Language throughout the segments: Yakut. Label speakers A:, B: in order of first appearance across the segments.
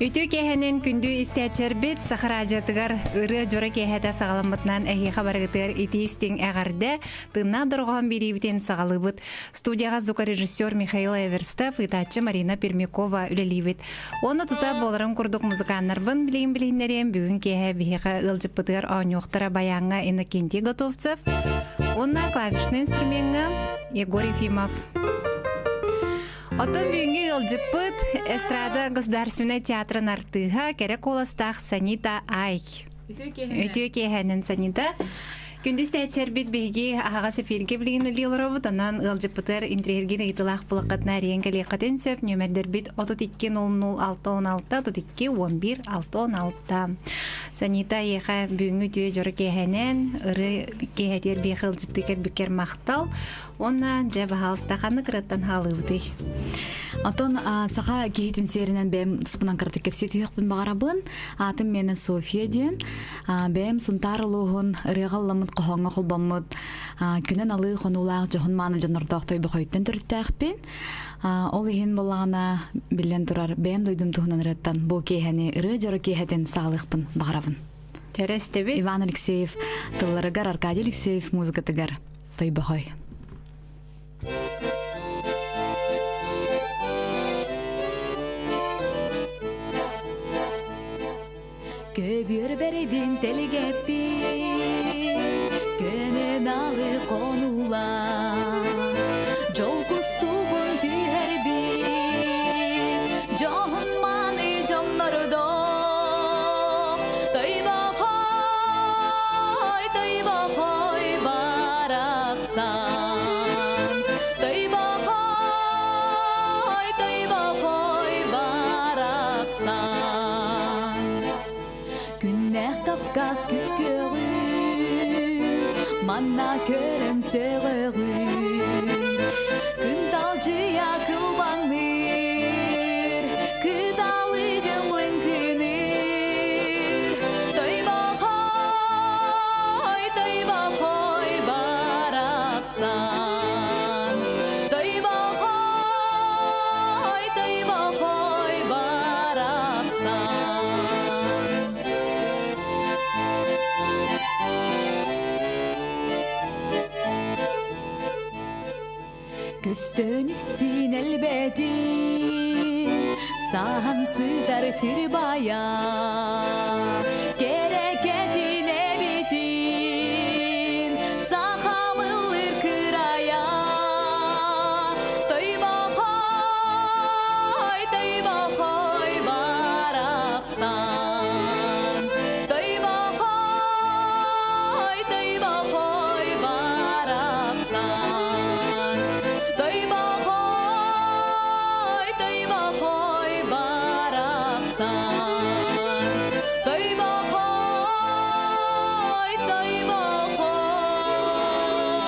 A: Үтүө киэһэнэн күндү истээччэрбит Саха радиотыгар ырыа дьоро киэһэтэ саҕаламмытынан эһиэхэ барыгытыгар итии истиҥ эҕэрдэ, тыыннаах дорҕоон биэриибитин саҕалыыбыт. Студияҕа звукорежиссер Михаил Эверстов, ыытааччы Марина Пермякова үлэлиибит. Уонна тута буоларын курдук музыканнарбын билигин билиһиннэриэм бүгүн киэһэ биһиэхэ ыалдьыппытыгар оонньуохтара баяҥҥа Иннокентий Готовцев уонна клавишнай инструмеҥҥа Егор Ефимов. Оттон бүгүҥҥү ыалдьыппыт эстрада государственнай театрын артыыһа, кэрэ куоластаах Санита Ай. Үтүө киэһэнэн Санита. Күндү истээччилэрбит биһиги аһаҕас эфиргэ билигин үлэлии олоробут. Онон ыалдьыппытыгар интириэһиргин ыйытылаах булаххытына эрийэн кэлиэххитин сөп. Нүөмэрдэрбит 32 00 616 32 11 616. Санита эйиэхэ бүгүҥҥү үтүө дьоро киэһэнэн, ырыа киэһэтигэр биэхэ ыалдьыттыы кэлбиккэр махтал. Уонна дьэ баһаалыста ханнык ырыаттан хаалыыбытый?
B: Отон саха киһитин сиэринэн бэйэм туспунан кыратык кэпсии түһүөхпүн баҕарабын. Аатым миэнэ София диэн. Бэйэм Сунтаар улууһун ырыаҕа ылламмыт хоһооҥҥо холбоммут күнэн алыы хонуулаах дьоһун мааны дьоннордоох Тойбохойуттан төрүттээхпин. Ол иһин буоллаҕына биллэн турар бэйэм дойдум туһунан ырыаттан бу киэһэни ырыа дьоро киэһэтин саҕалыахпын баҕарабын.
A: Чэрэстэбит.
B: Иван Алексеев тылларыгар Аркадий Алексеев музыкатыгар Тойбохой.
C: Көбүөр бэридин тэлгэппин, көнөн алы хонуулаах, дьол кустугун түһэрбин, дьоһун мааны дьоннордоох, Тойбохой, Тойбохой барахсан, Тойбохой, Тойбохой барахсан. Күннээх Кавказ күп-күөҕүн, манна көрөн сөҕөҕүн. Кынталдьыйа кылбаҥныыр, кыталыгым лыҥкыныыр. Тойбохой, Тойбохой барахсан. Тойбохой, Тойбохой барахсан. Көстөн истин элбэтин, саһан сытар сир бая, кэрэкэтин эбитин, сахамылыр кырая. Тойбохой, Тойбохой барахсан, Тойбохой, Тойбохой барахсан, Тойбохой, Тойбохой барахсан, Тойбохой, Тойбохой барахсан.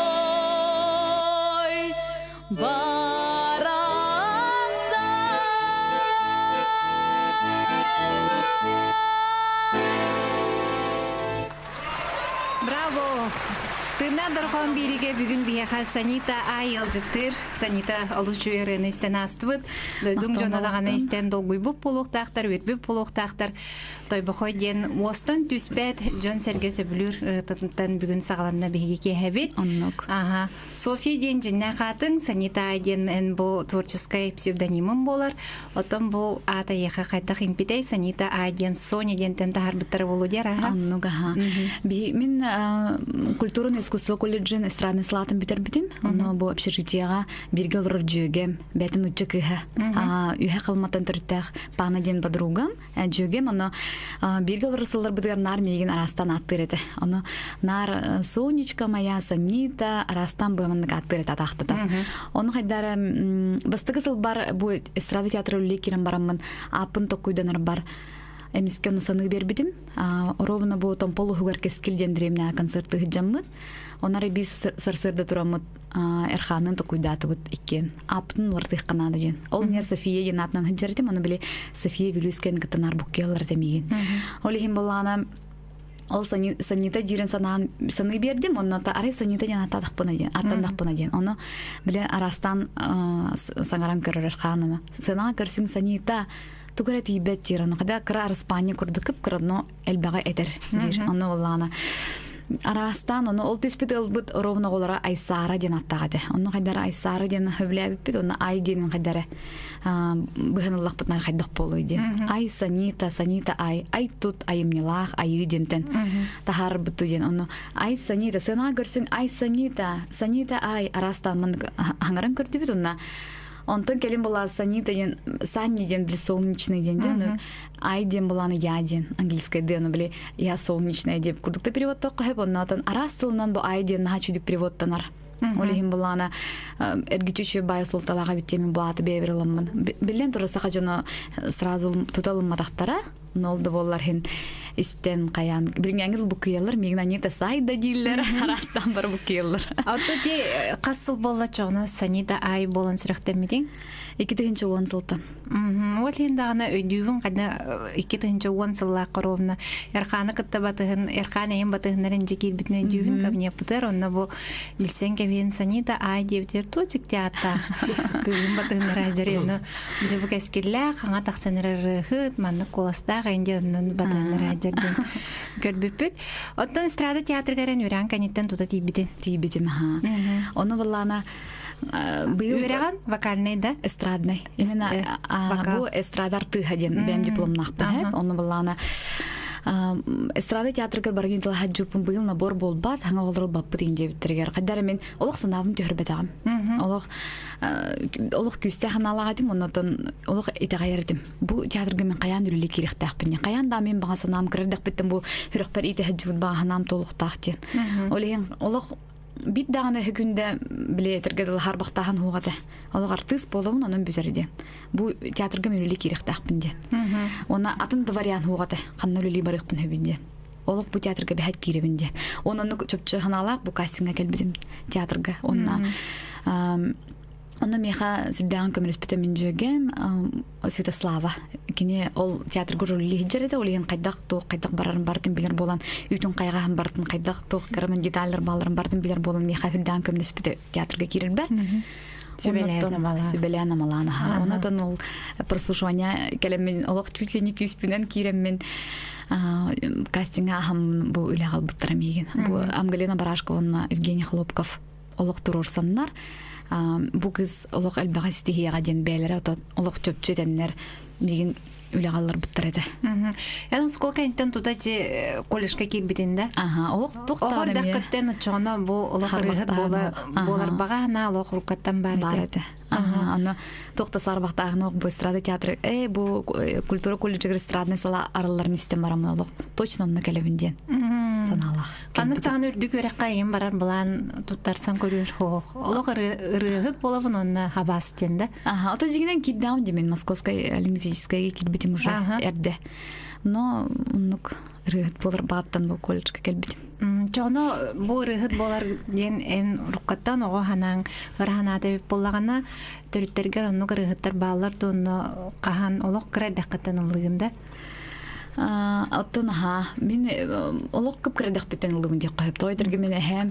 A: Браво! Тыыннаах дорҕоон биэриигэ бүгүн биһиэхэ Санита Ай ыалдьыттыыр. Санита олус үчүгэй ырыаны истэн аастыбыт. Дойдуҥ дьоно даҕаны истэн долгуйбут буолуохтаахтар, үөрбүт буолуохтаахтар. Тойбохой диэн уостан түспэт дьон-сэргэ сөбүлүүр ырыатыттан бүгүн саҕаланна биһиги киэһэбит.
B: Оннук.
A: Аха. Софья диэн дьиннээх аатыҥ, Санита диэн эн бу творческай псевдонимым буолар. Оттон бу аата эйиэхэ хайдах импитэй Санита А диэн Соня диэнтэн таһаарбыттара буолуо диэр аха.
B: Оннук аха. Би мин культурный искусство колледжын эстрадный салаатын бүтэрбитим. Онно бу общежитиеҕа бииргэ олорор дьүөгэм, бэйтэн учча кыыһа. Үһэ кылматтан төрүттээх Пана диэн подругам. Дьүөгэм оно бииргэ олорор сылларбытыгар наар миигин араастан ааттыыр этэ. Ону наар Сонечка моя, Санита араастан быаманнык ааттыыр этэ атаахтата. Ону хайдара бастакы сылбар бу эстрада театра үлэлии киирэн бараммын ааппын токкуйданар бар эмискэ ону саныы биэрбитим. Ровно бу Томпол уһугар Кэскил диэн древняя концерты ыһыдьаммыт. Онар биир сарсыарда тураммыт Эрхаанын токуйдаатыбыт иккиэн. Ааппытын уларытыахха наада диэн. Ол не София диэн аатынан сылдьар этим, ону били София Вилюйскаяны кытта наар буккуйаллар этэ миигин. Ол иһин буоллаҕына ол Санита диирин санаан саныы биэрдим, онно арай Санита диэн аттаатахпына диэн, аттандахпына диэн. Ону били араастаан саҥаран көрөр Эрхааныма. Сыанаҕа көрсүҥ Санита. Тугу эрэ тиийбэт диир. Ону хада кыра араспаанньа курдук кып-кыра но элбэҕи этэр диир. Ону буоллаҕына араастаан ону ол түспүт ылбыт ровно оҕолоро Айсаара диэн аттаах этэ. Онно хайдара Айсаара диэн сөбүлээбиппит, онно Ай диэнин хайдара быһан ыллахпытынар хайдах буолуой диэн. Ай Санита, Санита Ай, Ай тут айымньылаах айыы диэнтэн таһаарбыт диэн. Онно Ай Санита, сыанаҕа көрсүҥ Ай Санита, Санита Ай араастаан маннык хаҥаран көрдүбүт онно Онтон кэлин була Санита диэн Санни диэн били солнечный диэн диэн Ай диэн буланы я диэн английскай диэн били я солнечная диэн курдук да переводтооххо сөп оннотон араас тылынан бу ай диэн наһаа чүдүк переводтанар. Ол иһин булаана эргиччи үчүгэй баайа суолталаах эбит диэмин бу ааты бэйэбэр ыламмын. Биллэн турар саха дьоно сразу тута ылымматахтара. Нол да буоллар иһин истэн хайаан билиҥҥээҥи тыл буккуйаллар миигин Анита Сайда дииллэр араастаан бары буккуйаллар.
A: Ото ти хас сыл буолла чоҕуна Санита Ай буолан сүрэхтэммитиҥ?
B: 2010 сылтан.
A: Ол иһин даҕаны өйдүүбүн хайда 2010 сыллаах ровно Эрхааны кытта батыһын Эрхаан эйин батыһыннарын дьэ киирбитин өйдүүбүн кабинеппытыгар онно бу билсэн кэбиһин Санита Ай диэбитигэр туо чикти ааттаах кыыһын батыһыннара дьэри ону Дьэ бу кэскиллээх, хаҥа тахсан эрэр ырыаһыт, маннык куоластаах инди оннун батыһыннара дьэрдин көрбүппүт. Оттон эстрада театрыгар эн үөрэҕин кэнниттэн тута тиийбитин.
B: Тиийбитим, аха. Ону былаана быйыл
A: Үөрэҕин вокальный да?
B: Эстрадный. Именно бу эстрада артыыһа диэн бэйэм дипломнаахпын һэп. Ону былаана эстрада театрыгар баргын тылаһа жуппун быйыл набор буолбат, хаҥа олорол баппыт индиэбиттэригэр. Хайдара мен олох санаабын түһэрбэтэҕим. Олох олох күүстээх анаалаах этим, оннотон олох итэҕэйэр этим. Бу театрга мен хайаан үлэлии киириэхтээхпин. Хайаан да мен баҕа санаам кырырдахпыттан бу хүрөхпэр итэһэддьибит баҕа санаам толуктаах диэн. Ол иһин олох бит даҕаны күндэ били этэргэ дылы харбахтааһын хуох этэ. Олох артыыс буолабын, онон бүтэр диэн. Бу театрга мен үлэлии киириэхтээхпин диэн. Уонна атын да вариант хуох этэ. Ханна үлэлии барыахпын сөбүн диэн. Олох бу театрга бэһэт киирэбин диэн. Онон чопчу ханаалаах бу кастиҥҥа кэлбитим театрга. Онна Онно миэхэ сүрдээҕин көмөлөспүтэ мин дьүөгэм Святослава. Кини ол театрга ролли иһдьэр этэ, ол иһин хайдах туох хайдах барарын барытын билэр буолан, үүтүн хайҕаһын барытын хайдах туох кырамын деталлар бааларын барытын билэр буолан миэхэ сүрдээҕин көмөлөспүтэ театрга киирэрбэр.
A: Сүбэлээн амалаан.
B: Сүбэлээн амалаан аха. Онотон ол прослушивание кэлэммин олох чуть ли не күүспүнэн киирэммин кастинга ахам бу үлэ албыттара миигин. Бу Амгалина Барашкова уонна Евгений Хлопков олох туруорсаннар бу кыз олох элбэҕи ситиһиэҕэ диэн бэйэлэрэ олох чопчу этэннэр миигин үлэҕэ алларбыттар этэ.
A: Эн оскуола кэнниттэн тута чи колледжка киирбитин да?
B: Аха, олох туох
A: Оҕор дахкыттан оччоҕуна бу олох ырыһыт буолар баҕа на олох уруккаттан
B: бар этэ. Аха, аны туох да саарбахтааһын бу эстрада театры э бу культура колледжыгар эстрадный сала арылларын истэн барамын олох точно онно кэлэбин диэн санаалаах.
A: Ханнык даҕаны үрдүк үөрэххэ айым барар былаан туттарсан көрүөр хоох. Олох ырыаһыт буолабын онно хабаас диэн да.
B: Ага, ото дьиҥинэн киирдэҕим дии мин Московскай лингвистическайга киирбитим уже эрдэ. Но оннук ырыаһыт буолар баҕаттан бу колледжка кэлбитим.
A: Чоҕоно бу ырыаһыт буолар диэн эн уруккаттан оҕо ханаан ыра санаата эбит буоллаҕына төрүттэргэр оннук ырыаһыттар бааллар да онно хаһан олох кыра эрдэххиттэн ыллыгын да?
B: Оттон аһаа, мин олох кып-кыра эрдэхпиттэн ыллыбын диэххэ сөп. Тоҕо этэргэ мин эһээм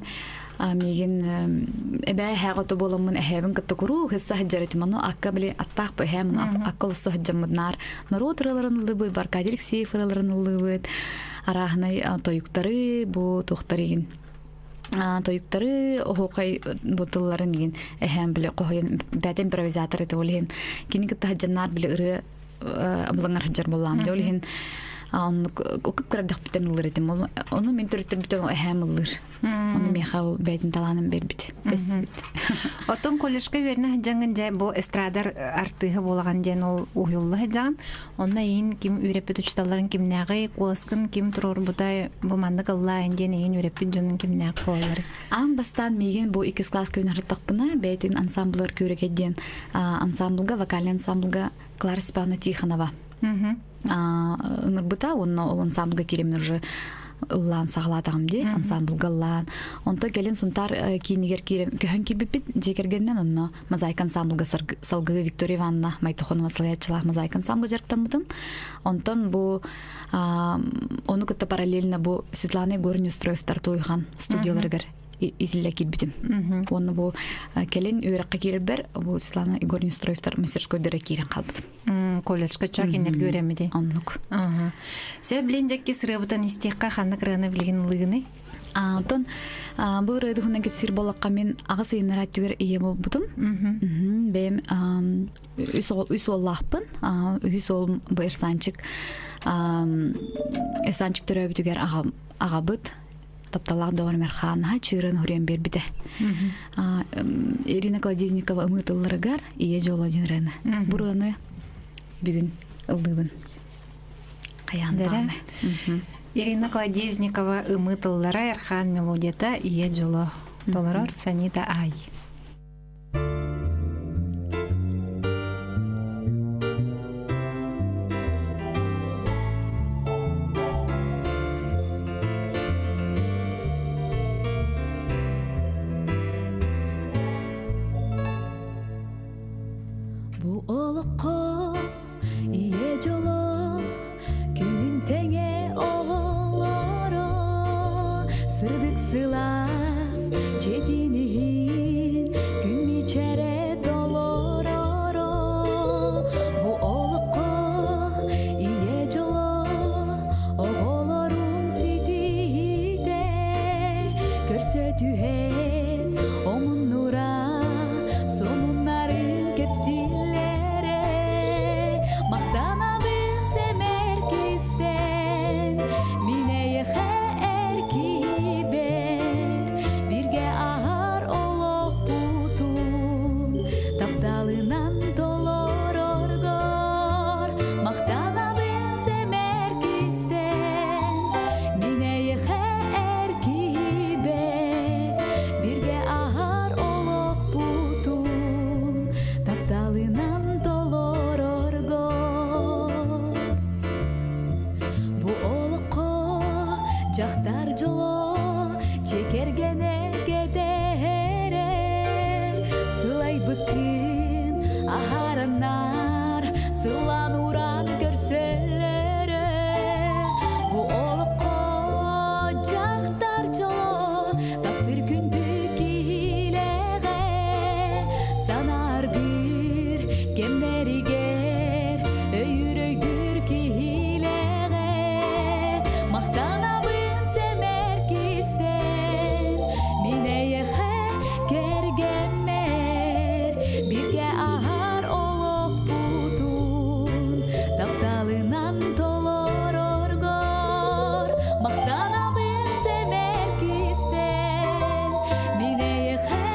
B: миигин эбээ эһээх ото буоламмын эһээбин кытта куруук ысса сылдьар этим. Ону акка били аттаах бу эһээм ону акка олосто сылдьаммыт наар норуот ырыаларын ыллыбыт, Аркадий Алексеев ырыаларын ыллыбыт, арааһынай тойуктары, бу туохтары игин тойуктары оһуохай бу тылларын игин эһээм били хоһуйан бэйэтэ импровизатор этэ ол иһин кини кытта сылдьаннаар били ырыа абылаҥар сылдьар буоллаам дьэ ол иһин оннук кып-кыра эрдэхпиттэн ыллыр этим ону мин төрүттэрбиттэн эһээм ыллыр ону миэхэ ол бэйэтин талаанын биэрбит бэссибит
A: Оттон колледжка үөрэнэ сылдьаҥҥын дьэ бу эстрадар артыыһа буолаҕын диэн ол уһуйулла сылдьаҕын онно эйин ким үөрэппит учууталларын кимнээҕий куоласкын ким туруорбутай бу маннык ыллаа диэн эйин үөрэппит дьонун кимнээх буолаллар
B: Аан бастаан миигин бу иккис класс күн арыттахпына бэйэтин ансамблар күөрэкэй диэн ансамблга вокальный ансамблга Клара Степановна Тихонова ыҥырбыта уонна ол ансамблга кииримин уже ыллаан саҕалаатаҕым дии ансамблга ыллаан онтон кэлин Сунтаар киинигэр киирэн көһөн киирбиппит дьиэ кэргэнинэн онно мозаика ансамблга салгыы Виктория Ивановна Майтохонова салайааччылаах мозаика ансамблга дьарыктаммытым онтон бу ону кытта параллельно бу Светлана Егоровна Неустроевтар Туйхан студияларыгар. итиллэ киирбитим. Уонна бу кэлин үөрэххэ киирэрбэр бу Светлана Егор Нестроевтар мастерскойдара киирэн хаалбытым.
A: Колледжка чок энерги үөрэммити.
B: Оннук.
A: Сөп билин дьэкки сырыабытан истиэххэ ханнык ырыаны билигин ылыыгыный?
B: Онтон бу ырыа туһунан кэпсиир буоллахха мин аҕыс ыйыннара өттүгэр ийэ буолбутум. Бэйэм үс уоллаахпын. Үһүс уолум бу Эрсанчик. Эрсанчик төрөөбүтүгэр аҕабыт тапталлаах доҕорум Эрхаанаһа чыырын уһуруйан биэрбитэ. Ирина Кладезникова ымыы тылларыгар «Ийэ дьоло» диэн ырыаны. Бу ырыаны бүгүн ыллыыбын. Хайаан даҕаны.
A: Ирина Кладезникова ымыы тыллара Эрхаан мелодията «Ийэ дьоло» толорор Санита Ай.
C: Бу олоххо ийэ дьоло күнүн тэҥэ оҕолоро сырдык сылаас дьиэтин иһин күн мичээрэ толороро бу олоххо ийэ дьоло оҕолорум ситиһиитэ көрсө түһэн омуннура сонуннарын кэпсииллэрэ махтанабын сэмэр кистэн мин эйиэхэ эр киһибэр бииргэ аһар олохпутун тапталынан толороргор махтанабын сэмэр кистэн мин эйиэхэ эр киһибэр бииргэ аһар олохпутун тапталынан толороргор бу олоххо дьахтар дьоло дьиэ кэргэнэ кэтэһэрэ сылайбыккын аһараннар сыллаан ууран көрсөллөрө бу олоххо дьахтар дьоло таптыыр күндү киһилэҕэ санааргыыр кэмнэригэр өйүүр өйдүүр киһилэҕэ махтанабын сэмэр кистэн мин эйиэхэ кэргэммэр бииргэ аһар олохпутун тапталынан толороргор махтанабын сэмэр кистэн мин эйиэхэ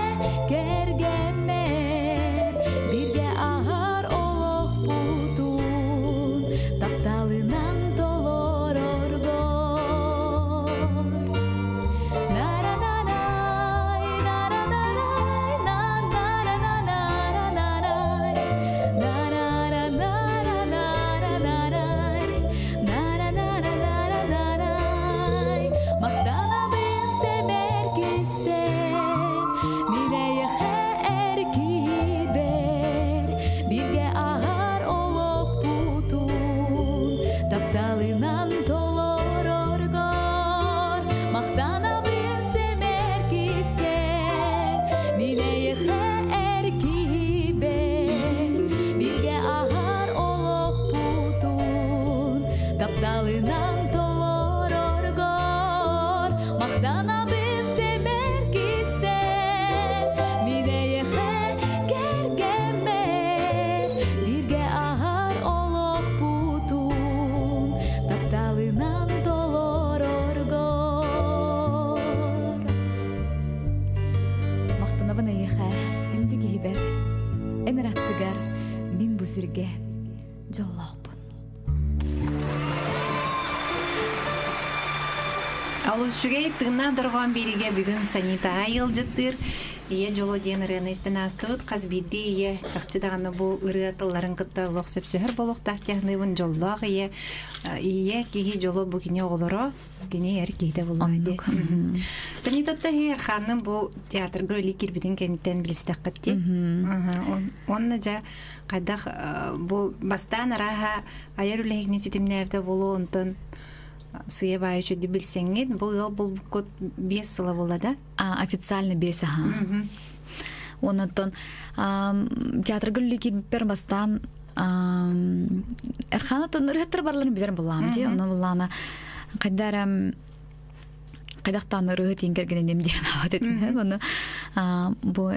C: кэргэммэр бииргэ аһар олохпутун тапталынан толороргор На-на-на-най, на-на-на-най, на-на-на-на-на-най, на-на-на-на-на-на-най, на-на-на-на-на-най. Махтанабын сэмэр кистэн, мин эйиэхэ эр киһибэр, бииргэ аһар олохпутун тапталынан толороргор махтанабын сэмэр кистэн, мин эйиэхэ эр киһибэр, бииргэ аһар олохпутун тапталынан толороргор махтанабын сэмэр кистэн, мин эйиэхэ кэргэммэр, бииргэ аһар олохпутун тапталынан толороргор. Махтанабын эйиэхэ, күндү киһибэр, эн аттыгар мин бу сиргэ дьоллоохпун.
A: Олус үчүгэй тыыннаах дорҕоон биэриигэ бүгүн Санитаҕа ыалдьыттыыр Ийэ дьоло диэн ырыаны истэн аастыбыт. Хас биирдии ийэ чахчы даҕаны бу ырыа тылларын кытта олох сөпсөһөр буолуохтаах диэхныыбын дьоллоох ийэ. Ийэ киһи дьоло бу кини оҕолоро, кини эр киһитэ буоллаҕа дии. Санитатта Эрхаанным бу театрга үлэ киирбитин кэнниттэн билистэххит дии. Уонна дьэ хайдах бу бастаан арааһа айар үлэһигини ситимнээбитэ буолуо онтон. сыйа баайы үчүгдүк билсэҥҥит, бу ыал булбуккут 5 сыла буолла да?
B: Официально 5 аха. Оннуттан театрга үлэлии киирбиппэр бастаан Эрхана ырыһыттар барларын билэр буллаам дии. Онно буллаана хайда эрэ хайдахтаан ырыһы тиин кэргэниним диэн аабат этим. Онно бу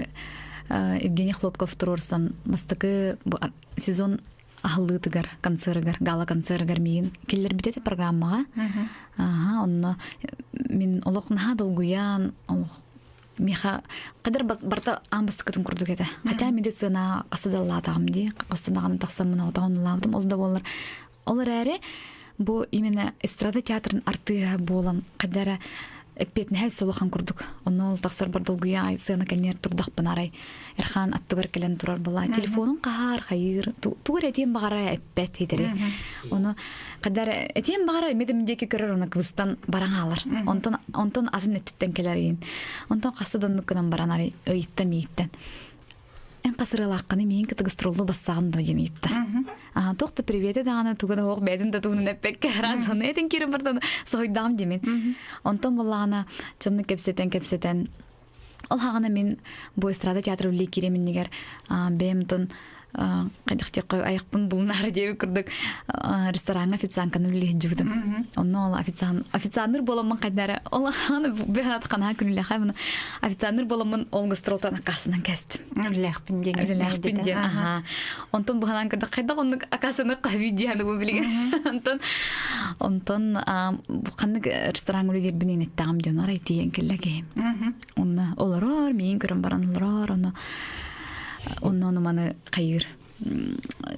B: Евгений Хлопков туруорсан бастакы бу сезон аһыллыытыгар концерыгар гала концерыгар миигин киллэрбит этэ программаҕа. Аха, онно мин олох наһаа долгуйан, олох миэхэ кадыр барта аан бастакытын курдук этэ. Хотя медицина хасыдаллаатаҕым дии, хасыдаҕаны тахсаммын оҕотоҕун ылаабытым ол да буоллар. Ол эрээри бу именно эстрада театрын артыыһа буолан хайда эрэ эппиэтинэһэ солохан курдук. Онно ол тахсар бар долгуйа сыана кэннигэр турдахпын арай Эрхан аттыбар кэлэн турар була. Телефонун хаһаар, хайыыр, тугу эрэ этиэн баҕара эппэт хитэри. Ону хадар этиэн баҕара эмиэ диэки көрөр оны кыбыстан баран хаалар. Онтон онтон атын өттүттэн кэлэр иин. Онтон хасса да оннук гынан баран арай ыйытта мииттен. Эн хасырылаахханы миин кытта гастроллу бассаҕын до диэн ыйытта. Аа туох да привети даҕаны тугу да оһох бэйэтин да тугунан эппэккэ араас ону этин киирэн бардан соһуйдаҕым димин. Онтон буоллаҕына дьонну кэпсэтэн кэпсэтэн Ол хаҕана мин бу эстрада театр үлэлии киириэм иннигэр бэйэм тон хайдах диэххэ айахпын булунаары диэбит курдук рестораҥҥа официантканы үлэлии сылдьыбытым. Онно ол официант официанныр буоламмын хайдары ол хаҕана бэһат ханаһа күнүлэхэ муну официанныр буоламмын ол гастролтан аккаастанан кэстим.
A: Үлэлээхпин диэн.
B: Үлэлээхпин диэн. Аха. Онтон быһанан көрдөх хайдах оннук акаасаны хаһыы диэн бу билигин. Онтон онтон ханнык рестораҥҥа үлэлиирбин эттэҕим диэн арай тиийэн кэллэ киһим. Онно олорор, миин көрөн баран олорор, ону онно ону маны хайыыр.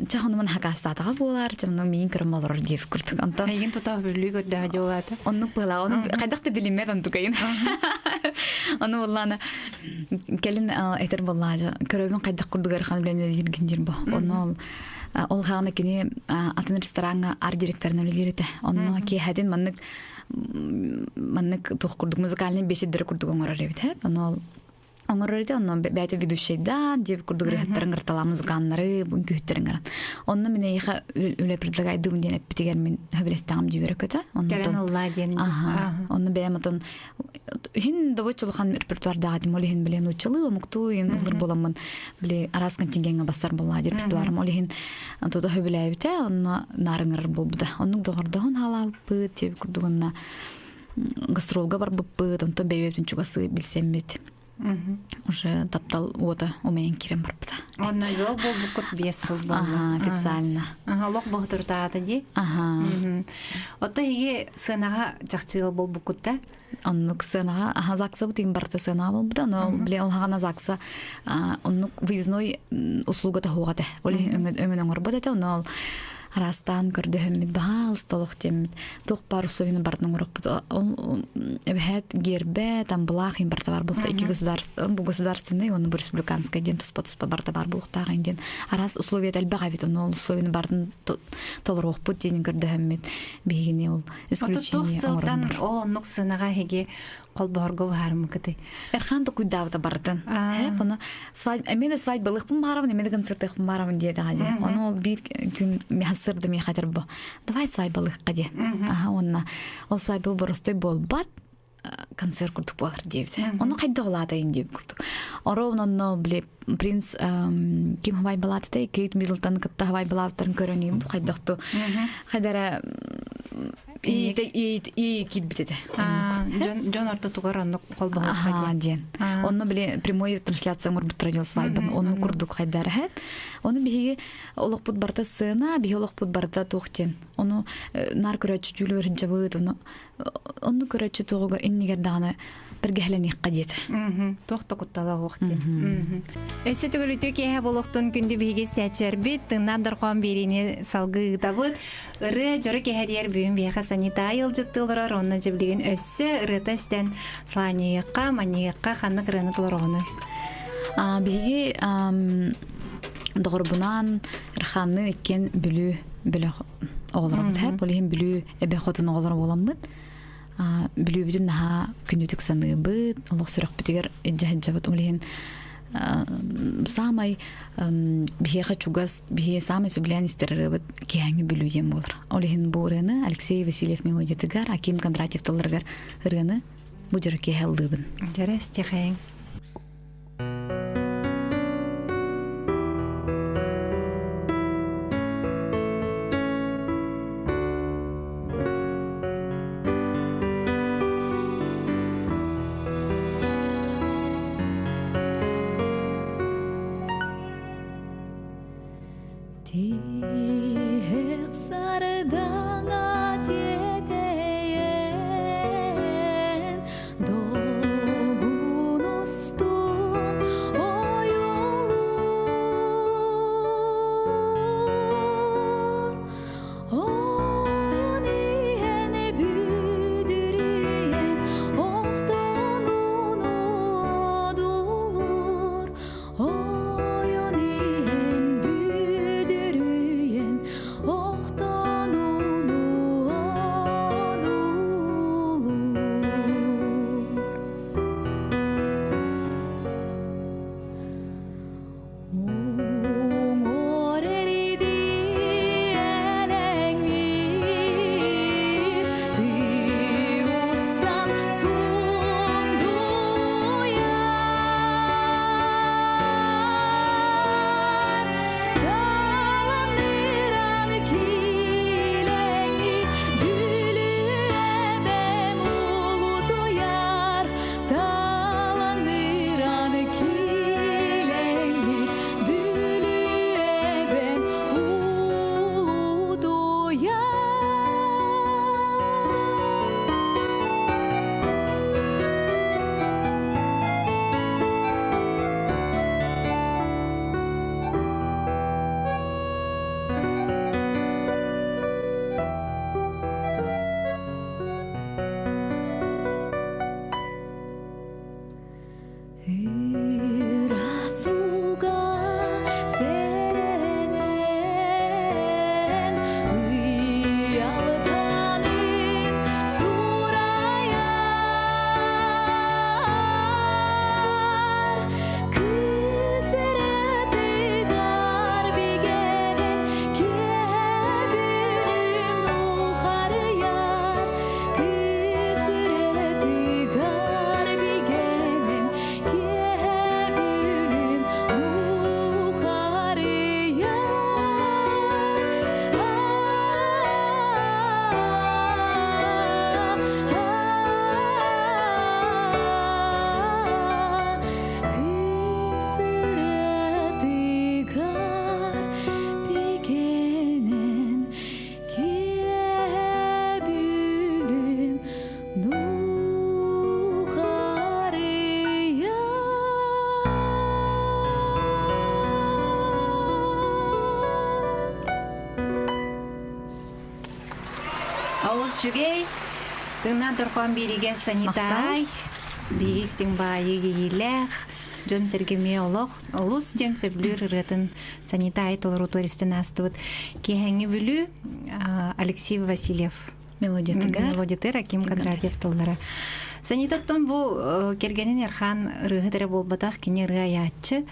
B: Чэ ону маны хакаастаатаҕа буолар, чэ ону миин көрөн олорор диэбит курдук. Онтон
A: Эйигин тута бүлүү көрдөһө дьуолаата.
B: Оннук быһалаа. Ону хайдах да билиммэт онтукайын. Ону буоллаана кэлин этэр буоллаажа көрөбүн хайдах курдук ыарахан үлэни үлэлииргин диир бо. Онно ол ол хаана кини атын рестораҥҥа арт директорынан үлэлиир этэ. Онно киэһэтин маннык маннык туох курдук музыкальный беседдери курдук оҥорор эбит. Ону ол оҥорор этэ онно бэйэтэ ведущайдаан диэбит курдук ырыһыттарын ырталаа музыканнары үҥкүүһүттэрин гынан онно мин эйиэхэ үлэ предлагайдым диэн эппитигэр мин хөбүлэстэҕим дьүөрэ көтө
A: кэлэн ыллаа диэн
B: аха онно бэйэм отон иһин добоччу улахан репертуардаах этим ол иһин били нууччалыы омуктуу иһин ыллыр буоламмын били араас контингеҥҥа бассар буоллаа репертуарым ол иһин тута хөбүлээбитэ онно наарыҥырар буолбута оннук доҕордоһон хаалаабыппыт диэбит курдук онно гастролга барбыппыт, онтон бэйэбитин чугасы билсэммит. Уже таптал уота умайан киирэн барбыта.
A: Онно ыал буолбуккут 5 сыл буолла.
B: Ага, официально.
A: Ага, олох боһутуртаата дии.
B: Ага.
A: Отто иһиги сыанаҕа чахчы ыал буолбуккут да?
B: Оннук сыанаҕа, аха ЗАГСа бутин барыта сыанаҕа буолбута, но били ол хаҕана ЗАГСа оннук выездной услуга таһуоҕа этэ. Ол иһин өҥөн оҥорбот этэ, онно ол араастаан көрдөһөммүт баһаалыста олох диэммит туох баар условияны барытын оҥоруохпут эбэһээт гиэрбэ тамбылаах иһин барыта баар буолуохтаах икки государство бу государственный уонна бу республиканскай диэн туспа туспа барыта баар буолуохтаах диэн араас условията элбэх эбит ону ол условияны барытын толоруохпут диэн көрдөһөммүт биһигини ол исключение
A: сылтан ол оннук сынаҕа эһиги холбоһорго быһаарыммыкыты.
B: Эрхан токуйдаабыта барытын. Хэп ону свадьба эмиэ да свадьбалыахпын баарабын, эмиэ да концертыахпын баарабын диэтэҕэ дии. Ону ол биир күн миэхэ миэхэ этэр бу. Давай свадьбалыахха диэн. Аха уонна ол свадьба боростой буолбат концерт курдук буолар диэбитэ. Ону хайдах улаатайын диэбит курдук. Оро онно били принц ким хавайбалаатытай Кейт Миддлтон кытта хавайбалаабыттарын көрөн хайдахту хайдара и киирбит этэ.
A: Дьон ортотугар оннук холбоһуохха
B: диэн. Онно били прямой трансляция оҥорбуттара дьон свадьбаны онну курдук хайдара һэ. Ону биһиги олохпут барыта сцена, биһи олохпут барыта туох диэн. Ону наар көрөөччү дьүүлүгэр сылдьабыт, ону онну көрөөччү туоҕугар иннигэр даҕаны бэргэһэлэниэххэ диэтэ.
A: Туох да куттала суох диэн. Өссө төгүл үтүө киэһэ буолуохтун күндү биһиги истээччилэрбит тыыннаах дорҕоон биэриини салгыы ыытабыт. Ырыа дьоро киэһэ диэр бүгүн биһиэхэ Санита ыалдьыттыы олорор уонна дьэ билигин өссө ырыата истэн сылаанньыйыахха, манньыйыахха ханнык ырыаны толороҕунуй?
B: Биһиги доҕорбунаан Раханныын иккиэн Бүлүү бөлөх оҕолоробут һэ ол иһин Бүлүү эбэ хотун оҕолоро буоламмыт Бүлүүбүтүн наһаа күнүтүк саныыбыт олох сүрэхпитигэр илдьэ сылдьабыт ол иһин. Саамай биһиэхэ чугас, биһиэ саамай сөбүлээн истэр ырыабыт киэһээҥҥи Бүлүү диэн буолар. Ол иһин бу ырыаны Алексей Васильев мелодиятыгар, Аким Кондратьев тылларыгар ырыаны бу дьоро киэһэ ыллыыбын.
A: Дьэрэ истиэхэйиҥ.
C: Тиһэх сардаҥа тиэтэйэн, долгун устун ойуулуур. Ойон иһэн бүдүрүйэн, охтон ууну одуулуур. Ойон иһэн бүдүрүйэн, охтон ууну одуулуур. Уҥуор эридии элэҥниир, тыы устан сундуйар. Таланыран килэҥи Бүлүү эбэм улутуйар, Таланыран килэҥи Бүлүү эбэм улутуйар. Ырасуга сэрэнэн ыйалтанын сурайар кыс эрэтигар бигэнэн киэһэ нухарыйар кыс эрэтигар бигэнэн киэһэ бүлүм нухарыйар. Кыс эрэтигар бигэнэн киэһэ бүлүм нухарыйар.
A: Олус үчүгэй. Тыҥнаан торхон бииригэ санитай. Биһиги истиҥ баайы иилээх, дьон сэргэмиэ олох олус диэн сөбүлүүр ырыатын санитай толору туристен аастыбыт. Киэһэҥҥи Бүлүү Алексей Васильев
B: Мелодиятыгар.
A: Мелодиятыгар Аким Кондратьев тыллара. Санитаттан бу кэргэнин Эрхан ырыаһыт эрэ буолбатах, кини ырыа айааччы.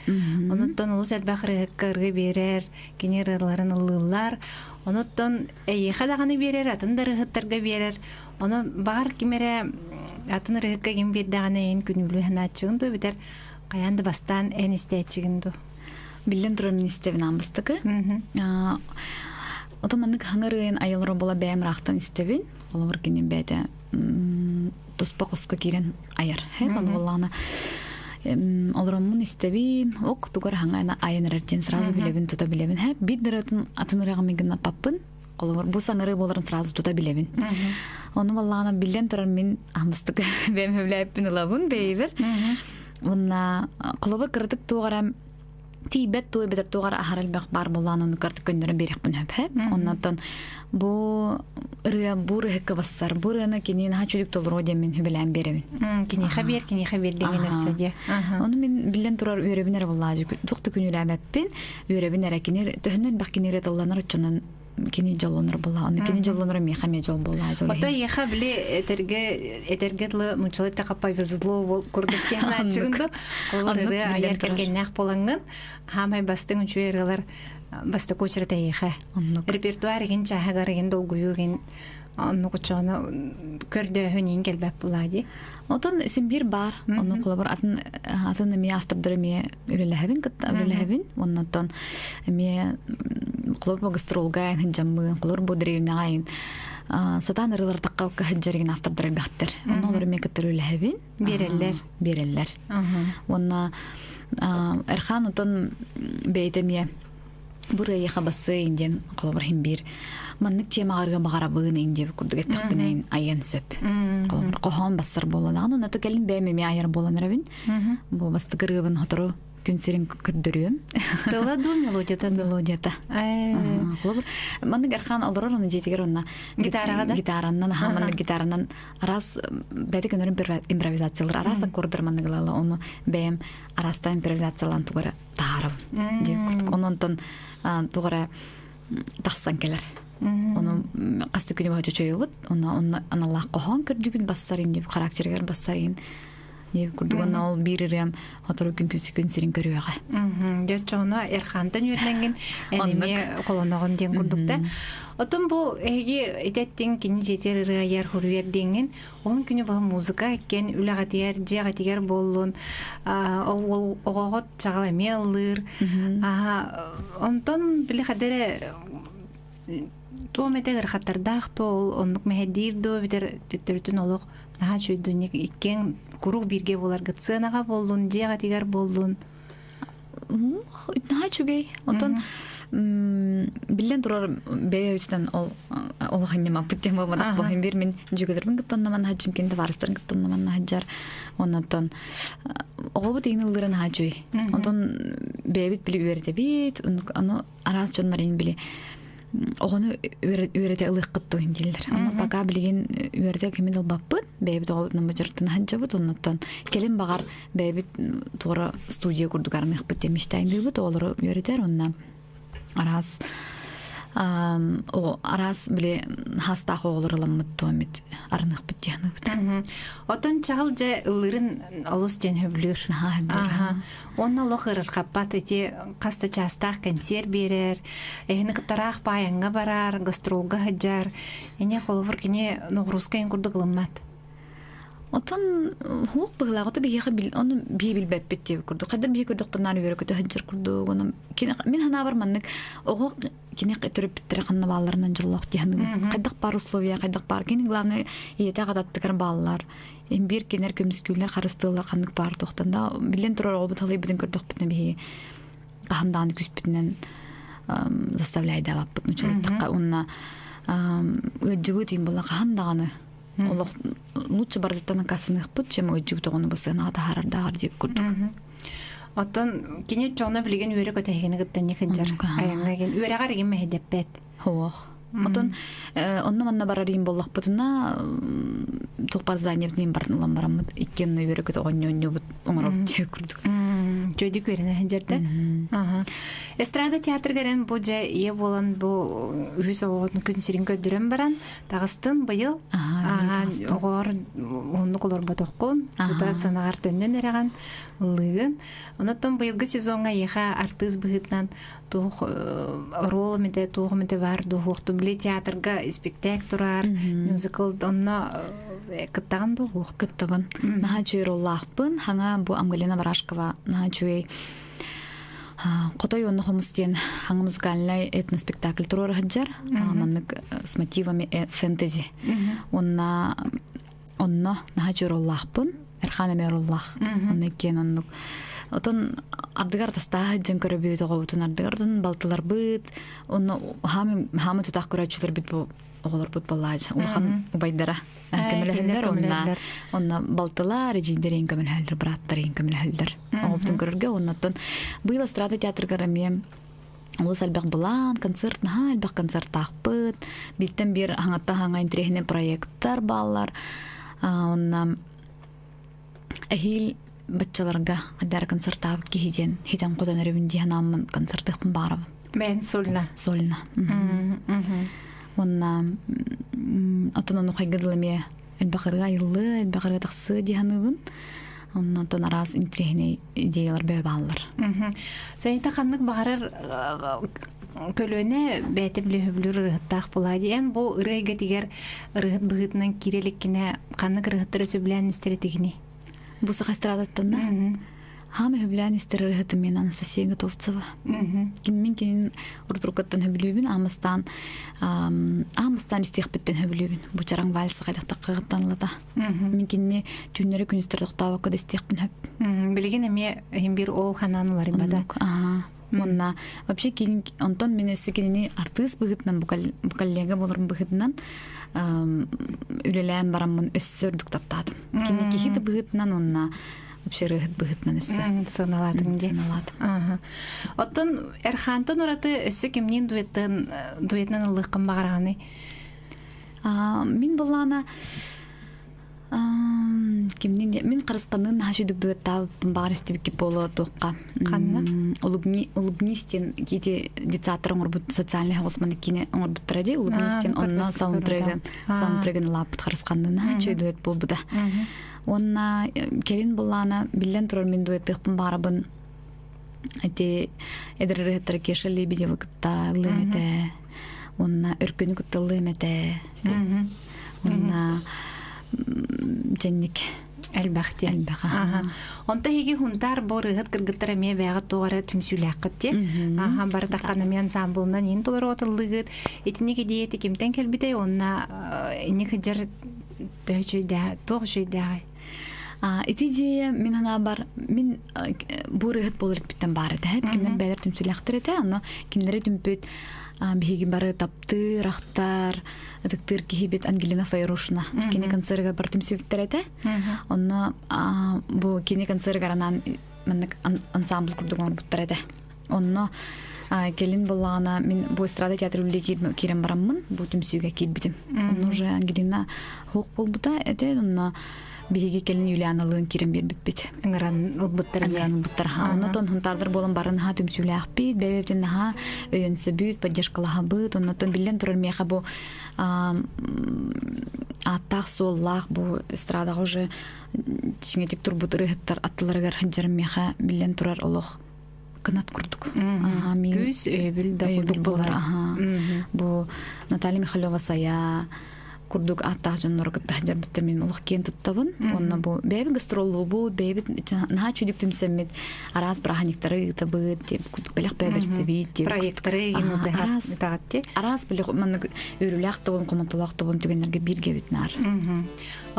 A: Онуттан олус элбэх ырыаһыкка ырыа биэрэр, кини ырыаларын ыллыыллар. Онуттан эйиэхэ даҕаны биэрэр, атын да ырыаһыттарга биэрэр. Ону баҕар ким эрэ атын ырыаһыкка ким биэрдэҕинэ эйин күнүүлүү санааччыгын дуу эбэтэр хайаан да бастаан эн истээччигин дуу?
B: Биллэн турар мин истэбин аан бастакы. Ото маннык хаҥар ыйын айылара була бэйэм ыраахтан истэбин. Олобор кини бэйэтэ туспа хоско киирэн айар. Ону буоллаҕына олороммун истэбин, ок тугар хаҥа айан эрэр диэн сразу билэбин, тута билэбин. Биир дыратын атын ырыаҕа мигин аппаппын. Олобор бу саҥарыы буоларын сразу тута билэбин. Ону баллаана биллэн турар мин амыстык бэйэм хөблээппин ылабын бэйэбэр. Уонна холобур кыратык туох эрэ тиийбэт туой бэтэр туох эрэ аһар элбэх баар буоллаан ону кыратык көннөрөн биэриэхпин сөп. Оннотон бу ырыа бу ырыһыкка бассар бу ырыаны кини наһаа чүдүк толоруо диэн мин хүбэлээн биэрэбин.
A: Киниэхэ биэр, киниэхэ биэр деген өссө диэ.
B: Ону мин биллэн турар үөрэбин эрэ буллаажы туох да күнүүлээбэппин үөрэбин эрэ кини төһөнөн элбэх кини ырыа тылланар оччонон. кини дьоллонор буолла. Ону кини дьоллоноро миэхэ эмиэ дьол буолла.
A: Ото эйиэхэ били этэргэ этэргэ дылы нууччалыы эттэххэ повезло бол курдук диэн да Холобур ырыа айар кэргэннээх буолаҥҥын хаамай бастыҥ үчүгэй ырыалар бастакы очерет эйиэхэ. Репертуар игин чааһыгар игин долгуйуу игин оннук оччоҕуна көрдөөһүн иин кэлбэт буолаа дии.
B: Отон син биир баар. Онно холобур атын атын эмиэ автордар эмиэ үлэлэһэбин кытта үлэлэһэбин. Оннотон эмиэ холобур бу гастролга сылдьаммын, холобур бу древняҕа айын сатаан ырыалар тахха сылдьар автордар элбэхтэр. Онно олор эмиэ кытта үлэлэһэбин.
A: Биэрэллэр.
B: Биэрэллэр. Уонна Эрхан отон бэйэтэ эмиэ бу ырыайыха бассыайын диэн холобур иһин биир маннык темаҕарга баҕарабын ин диэбит курдук эттэхпинэ айан сөп. Холобур хоһоон бассар буоллаҕын онно кэлин бэйэм эмиэ айар буолан эрэбин. Бу бастакы ырыабын сотору күн сирин көрдөрүөм.
A: Тыла дуу, мелодията дуу?
B: Мелодията. Холобур, маннык Эрхан олорор оны дьиэтигэр онно
A: гитараҕа да?
B: Гитараннан, аха, маннык гитаранан араас бэйэтэ көнөрүн импровизациялар, араас аккордар маннык ылала, ону бэйэм араастаан импровизациялаан тугара таһаарабын диэн курдук. Онон тугара тахсан кэлэр. Ону хас да күнү быһа чочойобут. Онно онно аналлаах хоһоон көрдүбүт бассарын дип характерыгар бассарын дип курдук онно ол биир ырыам сотору күн күн сирин көрүөҕэ.
A: Дьэ оччоҕуна Эрхантан үөрэнэҥҥин эн эмиэ холоноҕун диэн курдук да. Отон бу эһиги итеттиҥ кини дьиэтигэр ырыа айар хуруйар диэҥҥин он күнү быһа музыка иккиэн үлэҕитигэр дьиэҕитигэр буоллун ол оҕоҕот чаҕыл эмиэ ыллыыр онтон били хадэрэ туом этэ ыарахаттардаах то ол оннук мэһэйдиир дуо эбэтэр төттөрүтүн олох наһаа үчүгэйдик иккиэн куруук бииргэ буоларгыт сыанаҕа буоллун дьиэҕитигэр буоллун
B: Наһаа үчүгэй. Онтон биллэн турар бэйэ өйтүнэн ол олох анньамаппыт диэн буолбатах буолан биир мин дьүгэлэрбин кытта онно хаджым кин табаарыстарын кытта онно хаджар оннотон оҕобут иин ыллыра наһаа үчүгэй. Онтон бэйэбит били үөрэтэбит ону араас дьоннор били оҕону үөрэтэ ылыаххыт дуо дииллэр. Онно пока билигин үөрэтэ кимин ылбаппыт, бэйэбит оҕобутунан бадьарыктана сылдьабыт, оннуттан кэлин баҕар бэйэбит туора студия курдук арыныахпыт диэн мечтайдыыбыт, оҕолору үөрэтэр, онно араас араас били хастаах оҕолор ыламмыт туомит арыныахпыт диэхныбыт.
A: Отон чаҕыл дьэ ыллыырын олус диэн хөбүлүүр.
B: Наһаа хөбүлүүр.
A: Онно олох ырырхаппат ити хас да чаастаах кэнсиэр биэрэр, эһини кыттараах паайаҥҥа барар, гастролга сылдьар. Эне холобур кини ноҕурууска эн курдук ылыммат.
B: Отон хуох быһылаах ото биһиэхэ бил ону биһи билбэппит диэбит курдук. Хайдах биһи көрдөхпүнээр үөрэ көтө сылдьар курдук. Ону кини мин санаабар маннык оҕо кини төрөппүттэрэ ханна баалларынан дьоллоох дии саныыбын. Хайдах баар условия, хайдах баар кини главное ийэтэ аҕататтыгар бааллар. Биир кинилэр көмүскүүллэр, харыстыыллар ханнык баар туохтан да биллэн турар оҕобут халыйбытын көрдөхпүтүнэ биһиги хаһан даҕаны күүспүтүнэн заставляйдаабаппыт нучалыттахха уонна ыаддьыбыт иин буолла хаһан даҕаны олох лучше барытыттан аккаастаныахпыт чем ыаддьыбыт оҕону бу сыанаҕа таһаарардааҕар диэбит курдук
A: Оттон кини чоҕуна билигин үөрэ көтөһүгүнэ кыттанньа сылдьар айаҥҥа үөрэҕэр игин мэһэйдэппэт
B: Суох. Отон онно-манна барар иин буоллахпытына туох здание барын ылан бараммыт иккиэн үөрэ-көтө оонньоонньуубут оҥоробут диэ курдук.
A: Чөйдүк үөрэнэ сылдьарда. Эстрада театрыгар эн бу дьэ ийэ буолан бу үһүс оҕоҕун күн сирин көрдөрөн баран таҕыстын быйыл оҕоор оннук олорботоххун тута сынаҕар төннөн эрэҕин ыллыыгын. Онон быйылгы сезоҥҥа эйиэхэ артыыс быһыытынан туох оруол эмитэ туох эмитэ баар дуоһуохту били театрга испиктээк турар мюзикл онно кыттаҕын дуоһуох
B: кыттабын наһаа үчүгэй роллаахпын хаҥа бу Амгалина Барашкова наһаа үчүгэй Хотой уонна хомус диэн хаҥа музыкальнай этноспектакль туруора сылдьар маннык с мотивами фэнтези уонна Онно наһаа үчүгэй роллаахпын. Эрхаан эмиэ роллаах. Онно иккиэн оннук. Отон ардыгар тастааһы дьон көрөбүт оҕобутун ардыгар отон балтыларбыт онно хаамы хаамы тутаах көрөөччүлэрбит бу оҕолорбут буоллаачы улахан убайдара көмөлөһөллөр онно онно балтылар эдьиийдэрин көмөлөһөллөр бырааттарын көмөлөһөллөр оҕобутун көрөргө оннотон быйыл эстрада театрыгар эмиэ Олус элбэх былаан, концерт наһаа элбэх концертаахпыт. Бииртэн биир хаҥаттан хаҥа интэриэһинэй проекттар бааллар. Онно эһиил баччаларга хайдары концертаабыт киһи диэн хитэн хотон эрэбин дии санааммын концертыахпын баҕарабын.
A: Бэйэн сольна.
B: Сольна. Уонна отон ону хайга дылы эмиэ элбэх ырыа айыллыы, элбэх ырыа тахсыы дии саныыбын. Онно онтон араас интириэһинэй идеялар бөҕө бааллар.
A: Санита ханнык баҕарар көлүөнэ бэйэтэ билиһөбүлүүр ырыһыттаах буолаа диэн бу ырыа эйгэтигэр ырыһыт быһыытынан киирэ иликкинэ ханнык ырыһыттары сөбүлээн истэр этигиний?
B: Бу саха эстрадаттан да Хаама сөбүлээн истэр ырыһытым мен Анастасия Готовцева. Мин кинин урутуруккаттан сөбүлүүбүн, аамастаан аамастаан истиэхпиттэн сөбүлүүбүн. Бу чараҥ вальса хайдахтаххыттан ылата. Мин кинини түүннэри күнүстэри тохтообокко да истиэхпин сөп.
A: Билигин эмиэ иһин биир ол ханаан уларыйбата.
B: Уонна вообще кини онтон мин өссө кинини артыыс быһыытынан бу коллега буоларым быһыытынан үлэлээн бараммын өссө үрдүк таптаатым. Кини киһи да быһыытынан уонна вообще ырыаһыт быһыытынан өссө
A: сыаналаатым дии.
B: Сыаналаатым.
A: Оттон Эрхаантан ураты өссө кимниин дуэттан дуэтынан ыллыаххын баҕараҕыный?
B: Мин былаана Кимнин мин харысханныын наһаа үчүгдүк дуэттаабыппын баҕар истибиккит буолуо туохха.
A: Ханна?
B: Улыбнись диэн ити детсадтар оҥорбут социальный оҕусманы киинэ оҥорбуттара дии Улыбнись диэн онно саундтрегын саундтрегын ылааппыт харысханныын наһаа үчүгэй дуэт буолбута. Уонна кэлин былаана биллэн турар мин дуэттыахпын баҕарабын ити эдэр ырыаһыттара Кеша Лебедева кытта ыллыам этэ уонна Өркөнү кытта ыллыам этэ уонна дьэнник
A: элбэх диэн
B: элбэх
A: онто эһиги хунтаар бу ырыаһыт кыргыттар эмиэ бэйэҕит туох эрэ түмсүүлээххит дии аха бары таххан эмиэ ансамблынан иин толору отыллыгыт итинник идея кимтэн кэлбитэй уонна инник сылдьар төһө үчүгэйдээҕ туох үчүгэйдээҕий
B: Ити идея мин санаабар мин бу ырыаһыт буолар иппиттэн баар этэ. Кинилэр бэйэлэр түмсүүлээхтэр этэ. Онно кинилэри түмпүт биһиги бары таптыыр, ахтар, ытыктыыр киһибит Ангелина Файрушина. Кини концерыгар бар түмсүбүттэр этэ. Онно бу кини концерыгар анаан маннык ансамбль курдук оҥорбуттар этэ. Онно кэлин буоллаҕына мин бу эстрада театр үлэлии киирэн бараммын бу түмсүүгэ киирбитим. Онно уже Ангелина хуох буолбута этэ, онно биһиги кэлин Юлианалыын киирэн биэрбиппит.
A: Ыҥыран ылбыттар.
B: Ыҥыран ылбыттар. Оннотон хунтаардар буолан бары наһаа түмсүүлээхпит, бэйэбитин наһаа өйөнсөбүт, поддержкалаһабыт. Оннотон биллэн турар миэхэ бу ааттаах-суоллаах бу эстрадаҕа уже чиҥэтик турбут ырыаһыттар аттыларыгар сылдьарым миэхэ биллэн турар олох кынат курдук.
A: Күүс өйөбүл да курдук буолар.
B: Бу Наталья Михайлова Сая курдук ааттаах дьоннору кытта сылдьарбыттан мин олох киэн туттабын. Уонна бу бэйэбит гастроллуубут, бэйэбит наһаа чүдүк түмсэммит араас бырааһынньыктары ыытабыт, диэн курдук бэлэх бэбэрсэбит диэн.
A: Проекторы
B: араас араас бэлэх маннык үөрүүлээх тобун, хомолтолоох тобун түгэннэргэ бииргэбит наар.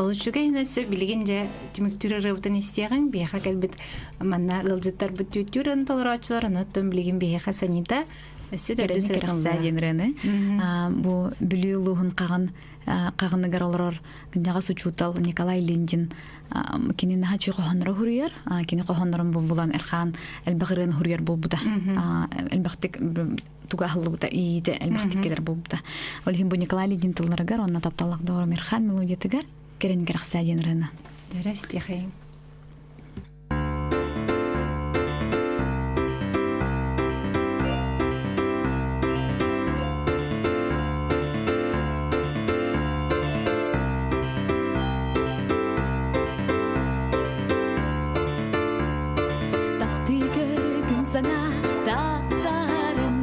A: Ол үчүгэй өссө билигин дьэ түмүктүүр ырыабытын истиэҕиҥ биһиэхэ кэлбит манна ыалдьыттарбыт түөттүүр ырыаны толорооччулар ону билигин биһиэхэ Санита өссө төрдүс
B: кэрэхсээ диэн ырыаны бу Бүлүү улууһун хаҕын хаҕыныгар олорор кынньаҕас учуутал Николай Линдин кини наһаа үчүгэй хоһоонноро хуруйар кини хоһооннорун булбулан Эрхаан элбэх ырыаны хуруйар буолбута элбэхтик туга аһыллыбыта иитэ элбэхтик кэлэр буолбута ол иһин бу Николай Лидин тылларыгар уонна тапталлаах доҕорум Эрхаан мелодиятыгар кэрэн кэрэхсээ диэн ырыаны
A: Дөрес тихайым.
C: Таптыы көргүн саҥа тахсарын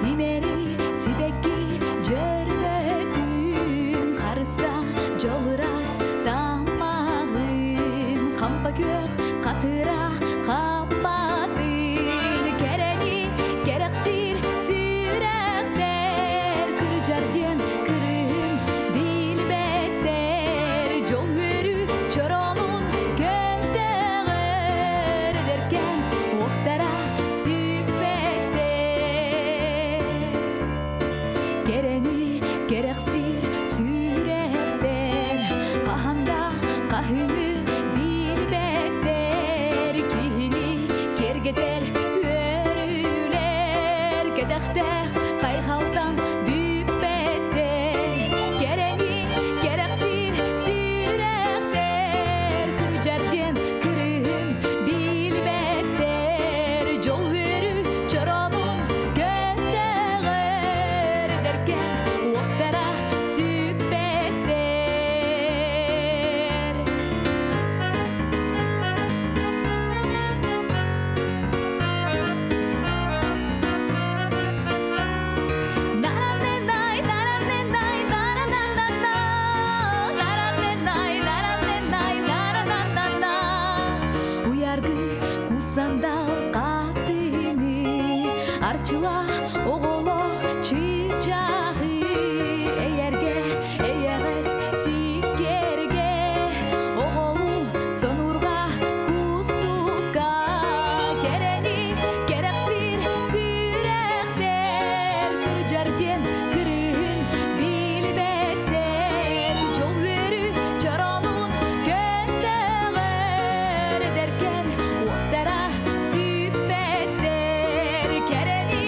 C: Имэри сибэкки дьөрбөтүн Харыста дьолурас тамаҕын. Арчыла оҕолох чыычааҕы эйэргэ эйэҕэс сиккэргэ оҕолу сонурга кустукка кэрэни кэрэхсиир сүрэхтэр кырдьар диэн кырыһын билбэттэр дьол үөрүү чороонун көндөҕөр эдэркэн уоттара сүппэттэр кэрэни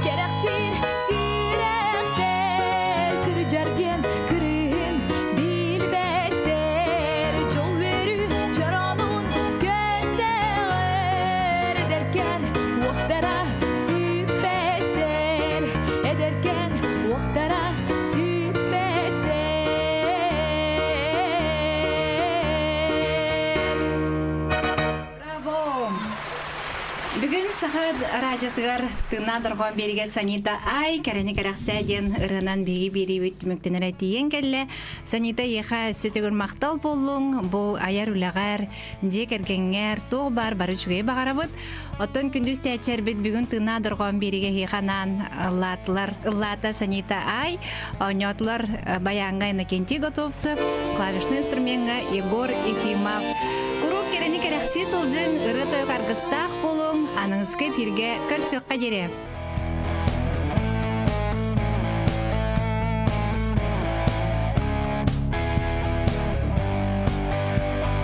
C: кэрэхсиир сүрэхтэр кырдьар диэн кырыһын билбэттэр дьол үөрүү чороонун көндөҕөр эдэркэн уохтара сүппэттэр эдэркэн уохтара сүппэттэр.
A: Браво! Бүгүн Саха радиотыгар тыыннаах дорҕоон биэригэ Санита Ай кэрэни кэрэхсээ диэн ырыанан биһиги биэриибит түмүктэнэрэ тиийэн кэллэ. Санита эйиэхэ өссө төгүл махтал буоллуҥ. Бу айар үлэҕэр, дьиэ кэргэҥҥэр туох баар бары үчүгэйи баҕарабыт. Оттон күндү истээччилэрбит бүгүн тыыннаах дорҕоон биэригэ эһиэхэ анаан ыллаатылар, ыллаата Санита Ай, оонньоотулар баяҥҥа Иннокентий Готовцев, клавишнай инструмеҥҥа Егор Ефимов. Куруук кэрэни кэрэхсии сылдьыҥ, ырыа-тойук аргыстаах буолуҥ, аныгыскы эфиргэ көрсүөххэ диэри.